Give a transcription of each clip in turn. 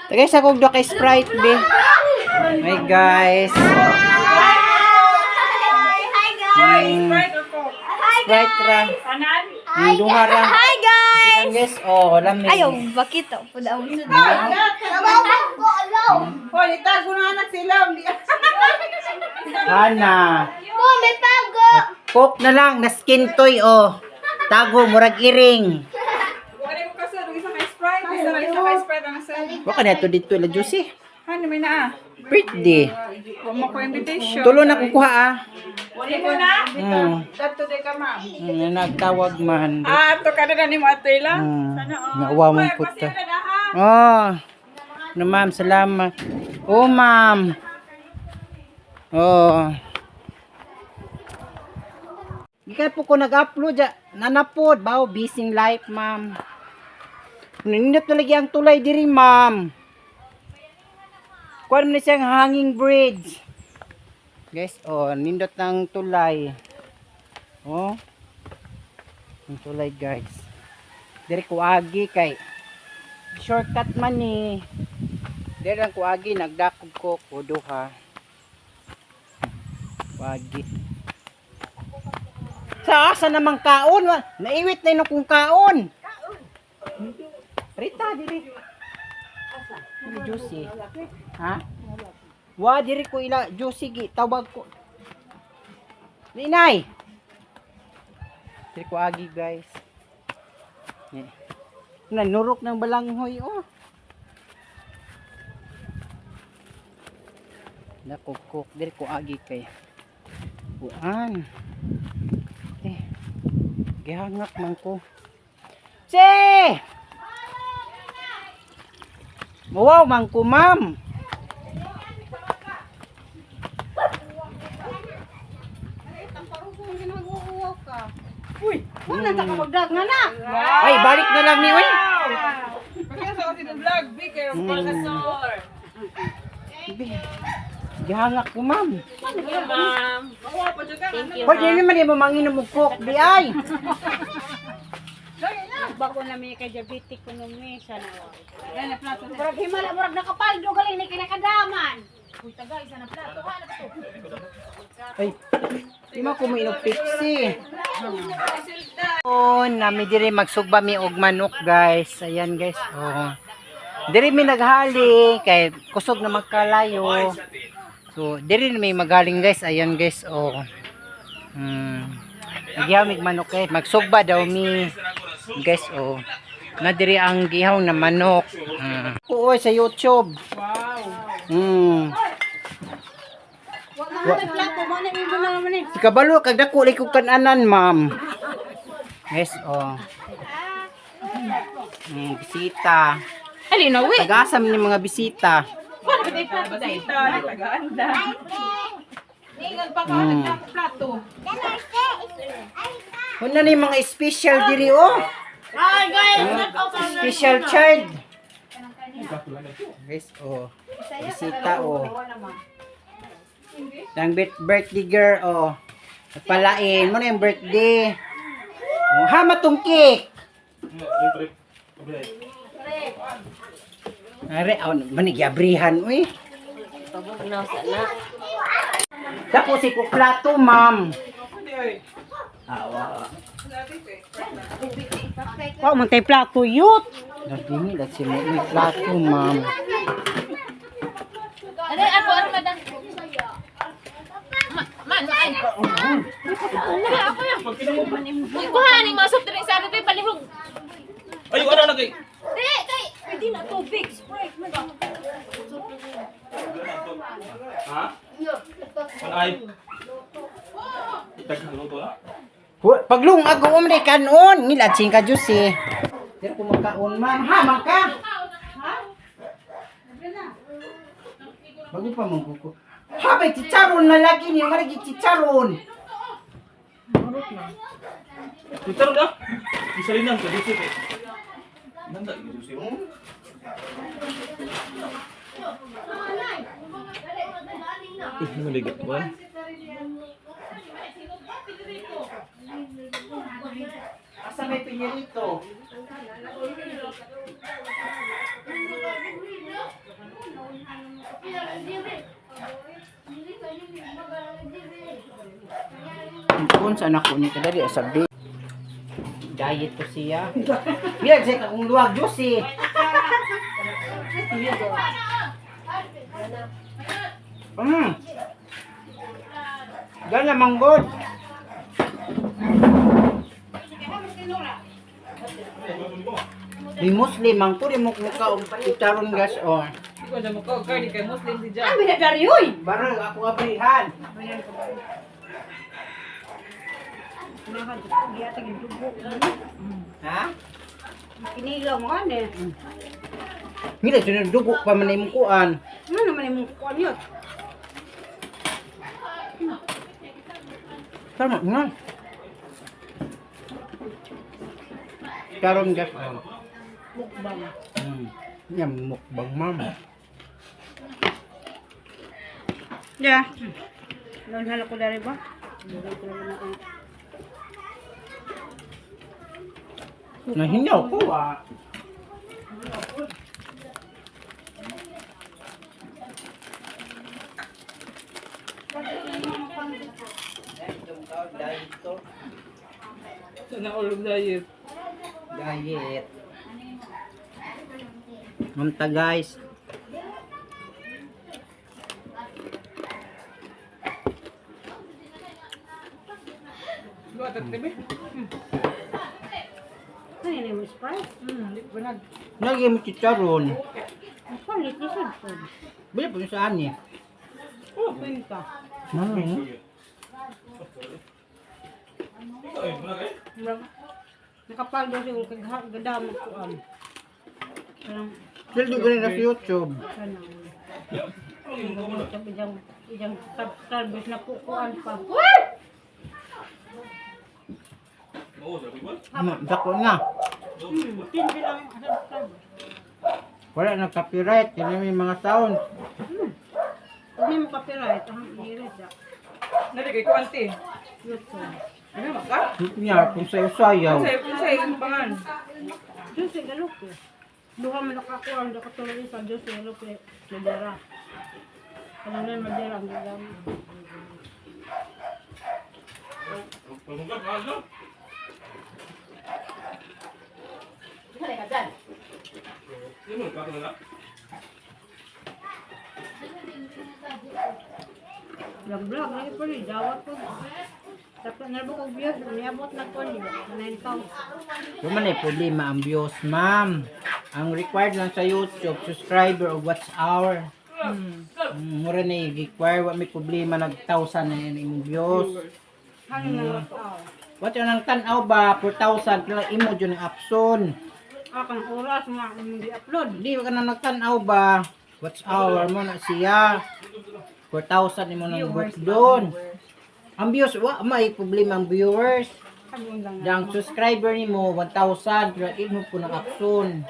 Tagay sa kog do kay Sprite be. Hi guys. Hi guys. Sprite ra. Tanan? Duha ra. Hi guys. Guys, oh, lami. Ayaw, bakit oh? Pud ang Hoy, itago na anak sila. Hana. Po, may tago. Coke na lang, na skin toy oh. Tago murag iring. Wala ko kasi isa kay Sprite, isa kay Sprite ang send. Wa ka na to dito la juicy. Ano may naa? Birthday. Wa mo ko invitation. Tulo na kukuha ah. Wala ko na. Dato de ka ma'am. Nagtawag man. Ah, to ka na nimo ato ila. Hmm. Sana all. Nauwa mong Hoy, puta. pasila na, ha. Oh. No ma'am, salamat. Oh ma'am. Oh. Gikan po ko nag-upload ja. Nanapod, bawo busy life, ma'am. Nindot na lagi ang tulay diri, ma'am. Kuan man siyang hanging bridge. Guys, oh, nindot ng tulay. Oh. Ang tulay, guys. Diri ko agi kay shortcut man ni. Diri lang ko agi nagdakog ko ko duha. Wagi. Sa asa namang kaon? Naiwit na yun kung kaon. Rita, diri. Diri juicy. Ha? Wa diri ko ila juicy gi tawag ko. Ninay. Diri ko agi guys. Eh. Nanurok ng balanghoy oh. Nakukok diri ko agi kay. Kuan. Eh. Gihangak man ko. Che! Wow, man ko, ma'am. Uy, Wala ta ka magdag nga na. Ay, balik na lang ni oy. Pakita sa kasi ng vlog, big kayo professor. Gihangak ko, ma'am. Ma'am. Makuha pa jud ka. Thank you. Hoy, dili man mo manginom og coke di ay. Bago na may kay diabetic ko nung may siya na. Murag himala, murag nakapaldo galing ni kinakadaman. Ay, di man ko mainog Pepsi. Oh, nami diri magsugba mi og manok, guys. Ayan, guys. Oh. Diri mi naghali kay kusog na magkalayo. So, diri na mi magaling, guys. Ayan, guys. Oh. Gihaw mig manok eh. Magsugba daw mi. Guys, oh. Na diri ang gihaw na manok. Oo, sa YouTube. Wow. Wala na plato mo na imo na naman eh. Kabalo kag dako lay kog kananan, ma'am. Yes, oh. Bisita. Alin na we. Tagasam ni mga bisita. Basita, tagaanda. Plato. Una ni mga special diri oh. Ay guys, Special child. Guys, oh. Bisita oh. Ang birthday girl oh. Palain mo na yung birthday. Oh, hama tong cake. Are, aw, manigyabrihan uy. Dako si ko plato, ma'am. Awa. Wa man tay plato yut. Nagdini la si mo may plato, ma'am. Ano ako ano madam? Man, man. Uy, kuha ni mga soft drink sa akin palihog. Ay, ano na kay? Di, kay pwede na tubig, Sprite man. Ha? Ay. Itaghang luto na. Paglungag ko man kanon, ngilad sing ka juice eh. Pero kung magkaon man, ha, man ka. Bago pa mong kuko. Ha, may chicharon na lagi niyo, maragi chicharon. Ito na. Isalinan ko dito eh. Nanda gyud siya. Eh, maligat ba? Asa may pinyerito? Unsa na ko ni kadali sa bi. Diet to siya. Bilag siya kung luwag juicy. Gana manggod. Di Muslim ang puri mo mukha og chicharon gas oh. Hindi ko dyan mukha. Kaya kay Muslim si Jan. Abi na dari oy. Barang ako abrihan. Ha? Kinilaw mo kan eh. Ngila sunod dugo pa man imong kuan. Ano naman imong kuan yun? Tama nga. Karon gas oh. Mukbang. Yan mukbang ma'am. Yeah. Lon halo ko dari ba? Nahingaw ko ah. Ito na ulog diet. Diet. Mamta guys. Luwa at tibi. Ano yun yung Sprite? Hindi ko nag. Lagi mo chicharon. Ang palit ni sad po. Bili po sa ani. Oh, pinta. Mami. Ay, wala kay. Nakapaldo siguro kay gadamo kuan. Parang Sildo ko na sa YouTube. ano. Sabi ijang ijang subscribers na kukuan pa. Oo, sabi ko. Ano, dako na. Tindi lang ang subscribers. Wala na copyright. Kaya may mga sound. Hindi mo copyright, ang irit ah. Nari kay ko ante. YouTube. Ano maka? Niya, kung sayo-sayaw. Sa kung sa imong pangan. Diyos ay galupe. Duha man nakakuha ang nakatuloy sa Diyos ay galupe. Madera. Ano na yung madera ang gagam. Pagmugat, ano? Hindi mo, bakit na? Vlog-vlog, lagi pa rin. Dawat ko. Tapos nalbo ko views, niabot na ko niya. 9,000. Wala man ay problema ang views, ma'am. Ang required lang sa YouTube, subscriber o watch hour. Mura na yung require, wa may problema nag 1,000 na yun imong views. Ano na lang ako. What yun ang tan-aw ba? 4,000 kaya imo dyan ang option. Ah, kang oras nga imong di-upload. Hindi ka na nagtan-aw ba? Watch hour mo na siya. 4,000 imo nang book doon. Ang views, wa may problema ang viewers. Ano lang. Ang subscriber nimo 1,000 pero imo po nang option.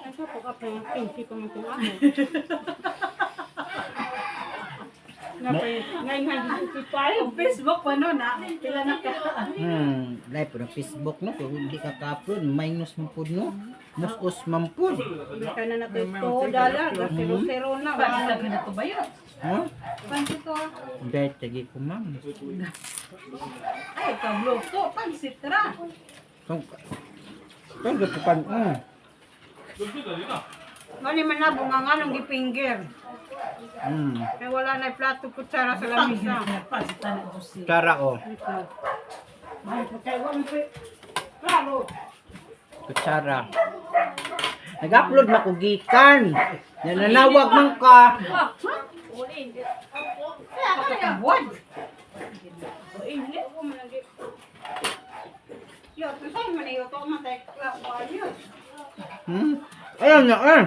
Ay, sa pag up yung pinsi ko mong kung ano. Napay 965. Facebook pa no na. Pila na ka. Live po ng Facebook no kung hindi ka ka-upload minus mo pud no. Musos man pud. Basta na nato ito dollar, zero zero na. Sabi na to ba yun? Ha? Pansit to. Dahil tagi ko ma'am. Ay, pagluto, pansit ra. Kung kung gusto kan na. Mali man na bunga nga nung gipinger. Kaya wala na plato kutsara sa lamisa. Pansit na Diyos. Tara oh. Mahal po tayo, wala po. Klaro. Kutsara. Nag-upload na ko gikan. Nananawag man ka. Buwan. Yo, saan man iyo to man tayo klaro yun. Ayun na eh.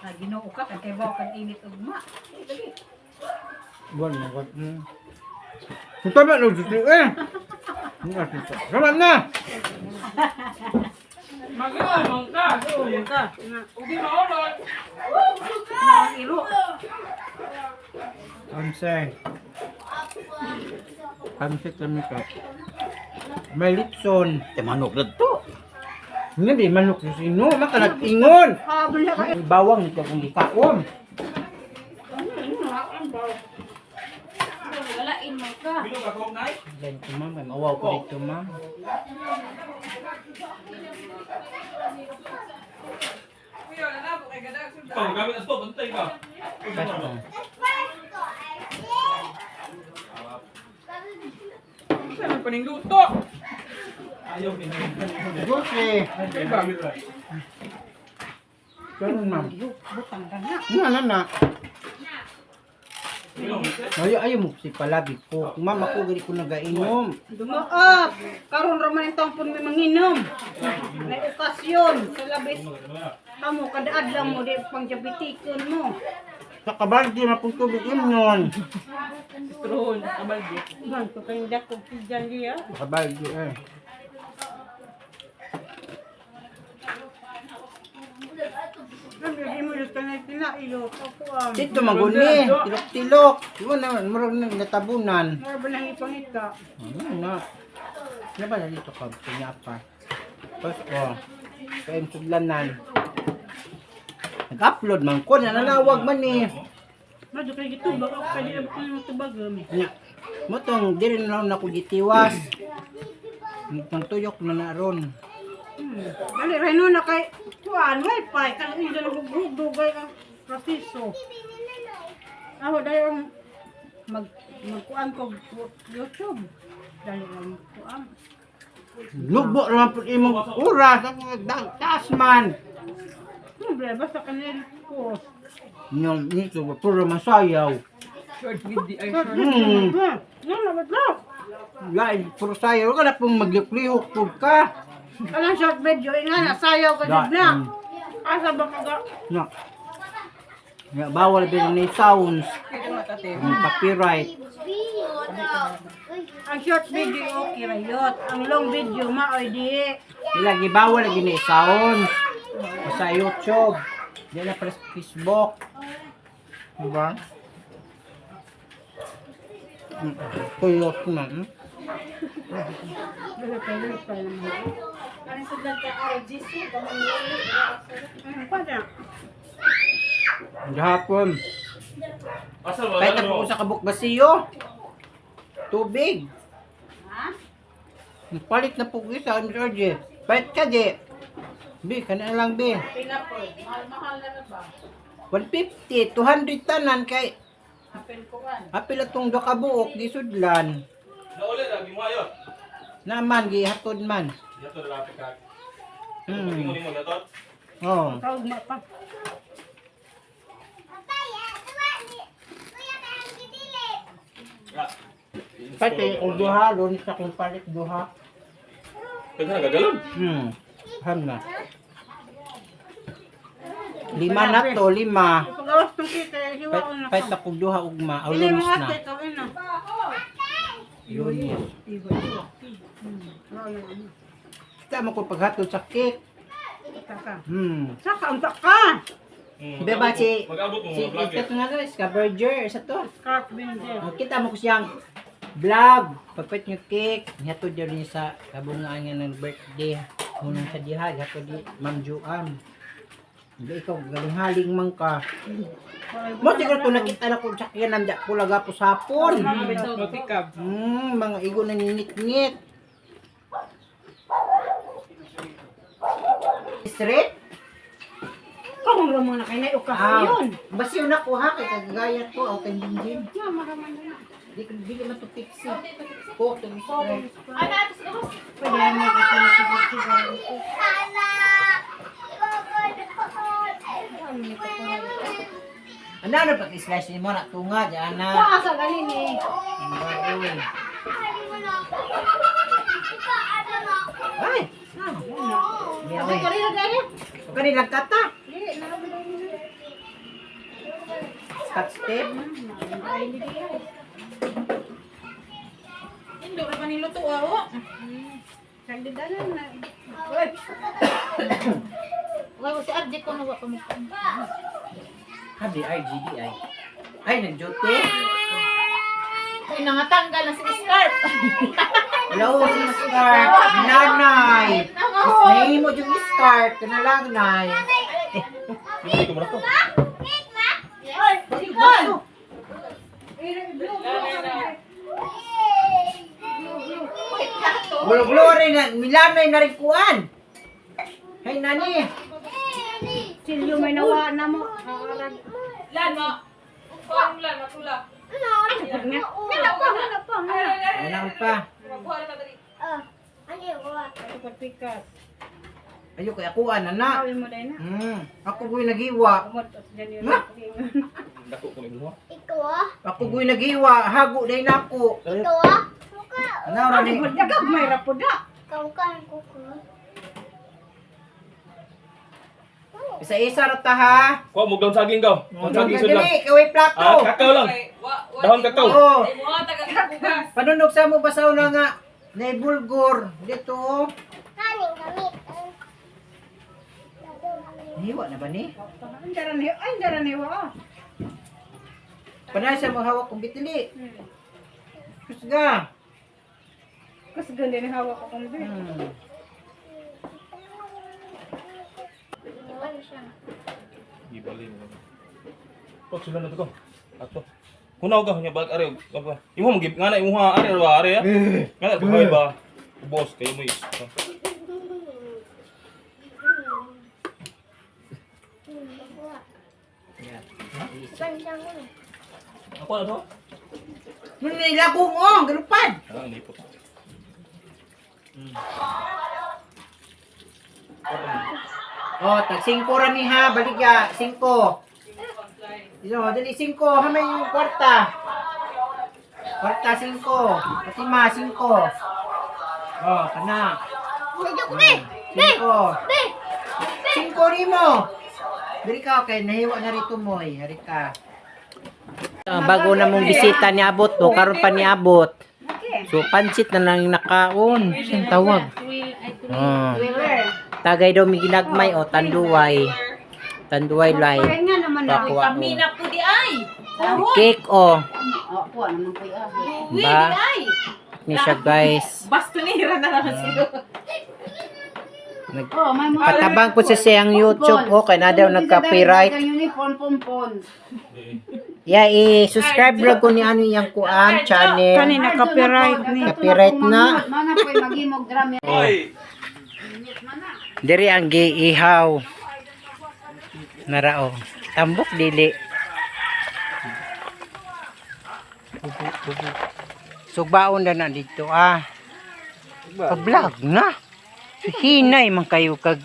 Ah, Ginoo ka kay bawo kag init ugma. Buwan na buwan. Tama na dito eh. Tama na. Magawa man ka. Ka. Ugi maulot. Ang ilo. Answer. Pansit kami ka. May litson. Te manok na to. Hindi manok yung sino. Maka nag-ingon. Ah, bala ka. May bawang nito kung gikaon. Wala Lain man ka. Bilo ka kog nay. Diyan ko ma'am, kay mawaw ko dito ma'am. Kuya, wala na po kay gadag sunda. Ikaw gamit asto bantay ka. Kas mo. Saan pa ning luto? Ayaw ni. Gose. Karon ma'am. Butang ka na. Na na na. Bilo. Ayo ayo mo si palabi ko. Ma'am ako gani ko nagainom. Dumaap! Karon ra man ang pun may manginom. May okasyon sa labis. Kamo kada adlaw mo di pang diabetikon mo. Sa kabaldi na pong tubig imnon. Strohon, kabaldi. Man ko kay dako pidyan diya. Kabaldi eh. Kami di mo yung kanay pinailo. Ako ang. Dito maguni, tilok-tilok. Iwan na, murag na natabunan. Mura ba nang ipangita? Ano na? Ano ba na dito ka? Kanya pa. Tapos, oh. Kaya yung sudlanan. Nag-upload man ko, nanalawag man eh. Madyo kay gitubag ako kay di na ko yung tubag. Nya, motong, di rin lang ako gitiwas. Nang tuyok na naron. Dali rin na kay kuan wifi kan hindi na gugdugay ang proseso. Ako dahil ang mag magkuan ko YouTube. Dali ang kuan. Lugbo naman po imong oras. Ako taas man. Siyempre, basta kanil ko. Yung nito, puro masayaw. Short video ay short. Nga na ba Lain, puro sayaw. Huwag ka na pong magliklihok po ka. Kanang short video, nga na, sayaw ka Da- jud na. Asa ba ka ga? Na. Ya, bawal din ni sounds. Kaya matate. Ang copyright. Ang short video, okay rayot. Ang long video, maoy di. Lagi bawal lagi ni sounds. Sa YouTube. Di na para sa Facebook. Diba? Tuyok na. Dali pa, dali pa naman. Ano sa ka RGC? Ano pa na? Gahapon. Asa ba? Kahit na po sa kabuk basiyo. Tubig. Ha? Palit na po isa, Miss Orgy. Palit ka, di. Bi, kana lang, bi. Pinapol. Mahal-mahal na ba? 150, 200 tanan kay Apel ko kan. apil atong duha ka buok gisudlan. Nauli lagi mo ayo. Naman gihatod man. Yato na ka. Mo yato. Oh. Tawag na pa. Pati og duha lunes na kung palit duha. Kaya gagalon. Ham na. Lima na to, lima. Pagawas tong kita, hiwaon na Pait ka. na kog duha ugma, aw Pili lunes mo na. ate, ikaw ina. Lunes. Kita mo ko paghatod sa cake. Saka. Saka, unta ka! Be ba si Mag-abot mo si mga vlogger. ito nga to, Scavenger isa to. Scarf binder. Oh, kita mo ko siyang vlog. Pagpait niyo cake, nihatod daw niya sa kabungaan nga ng birthday. Hunong sa diha, hatod di Ma'am Juan. Hindi ikaw galing-haling man ka. Mo siguro to nakita na ko sa kiyan nanda pula gapo sapon. Multicab. Mga igo na ningit-ngit. Street? Kung mo na kay na okasyon. Basiw na ko ha, kay kagayat ko, o kay Jinjin. Ya, maraman na. Di ko di man to fix it. Ko to straight. Ano ato sa gawas? Pwede na ko sa siguro. Ano ano pag slice nimo na tunga di ana. Paasa ganin eh. Ang baoy. Ay. Okay, karina dali. Kani lang kata. Dili, narabi dali. Scotch tape. Hindi ra pa niluto ah, oh. Sagdidanan na. Uy, Wala si RJ ko nawa pa mo. Habi RGDI. Ay nagjote. Uy, nangatanggal na si scarf. Hello si scarf. Nanay. Mas mo yung scarf kana lang nay. Hindi ko mo na to. Ay, Bakit? blue, blue. Gulo-gulo rin na, milanay na rin kuan. Hey, nani. Silyo may nawa na mo. Arag. Lan mo. Kuha lan matula. Wala pa, wala pa. Ano pa? Mabuha na dali. Tukod pikas. Ayo kay ako ana na. Awin mo dahil na. Ako goy nagiwa. Umot at dyan yun. Ha? Dako ko ni buha. Ako goy nagiwa, hago day nako. Ano ra ni? Dagag may rapoda. Isa-isa ra ta ha. Kuha mo daon saging gaw. Daon saging sud lang. Dali, kay way plato. Ah, kakao lang. Kay wa wa. Dahon kakao. Oo. Ay mo taga bugas. Panunog sa mo basaw na nga. Naibulgor dito. Oh. Niwa na ba ni? Ang daran ni, ay daran ni wa. Panay sa maghawak kong bitili. Kusga. Kasi ganda ni hawak ko kumbi. Gibali mo. Pag sila na to ko. Ato. Hunaw ka nya bag are. Imo mo nga na imo ha are ba are ya. Nga na buhay ba. Boss kayo mo is. Ako na to. Mun nilagong oh, galupad. Ah, nipot. Oh, tag 5 ra ni ha, baligya, 5. Dito, dali 5, ha may yung kwarta. Kwarta 5. Fatima 5. Oh, kana. 5. 5 rimo. Diri ka okay, nahiwa na rito mo, eh. Hari ka. Bago na mong bisita niabot to, karon pa niabot. So pansit na lang yung nakaon. Saan tawag? Oh. Tagay daw mi ginagmay o tanduay. Tanduay lai. Kaya nga naman na. Pakuha o. Mina po di ay. Cake o. Oh, kuha naman ko ah. Uwi Ba? di ay. Ni siya guys. Bastonira na naman sila. Nag Oh, may mga Patabang po sa siyang YouTube o kay na daw nag-copyright. Uniform pompon. Yeah, i-subscribe ra ko ni ano iyang kuan channel. Kanina copyright ni. Copyright na. Mana po'y maghimog drum. Oy. Diri ang giihaw. Narao. Tambok dili. Sugbaon na na dito ah. Pa-vlog na. Hinay man kayo kag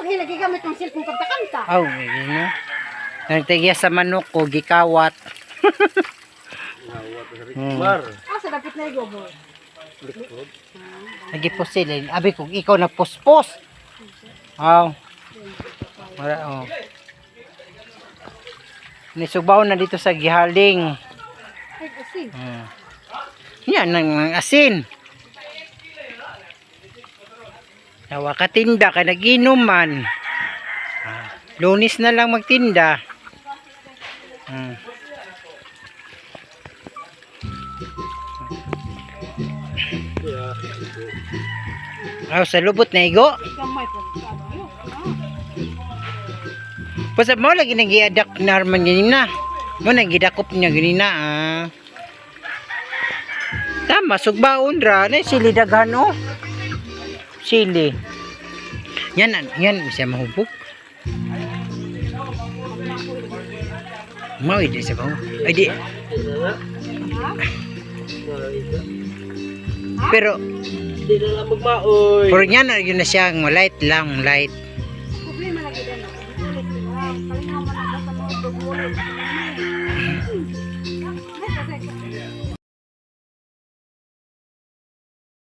Okay, lagi gamit ng cellphone pagkakanta. aw na. Nagtigya sa manok ko gikawat. Ah, sa dapit na igobo. Nagipusil. Abi kung ikaw nagpuspos. Aw. Wala oh. Nisugbaon na dito sa gihaling. Ay, asin. Yan ang asin. Tawa ka tinda kay naginom man. Ah, Lunes na lang magtinda. Aw, sa lubot na igo. Gamay po. Basta mo lagi nagiadak na man ganina. Mo nagidakop niya ganina ah. Tama, sugbaon ra na sili daghan oh. Sili. Yan yan siya mahubog. Mao di sa mahubog. Ay di. Pero Di na lang magmaoy. pero yan na yun na siya ang light lang, light. Problema lagi din. Kalingaw man ang sa mga dugo.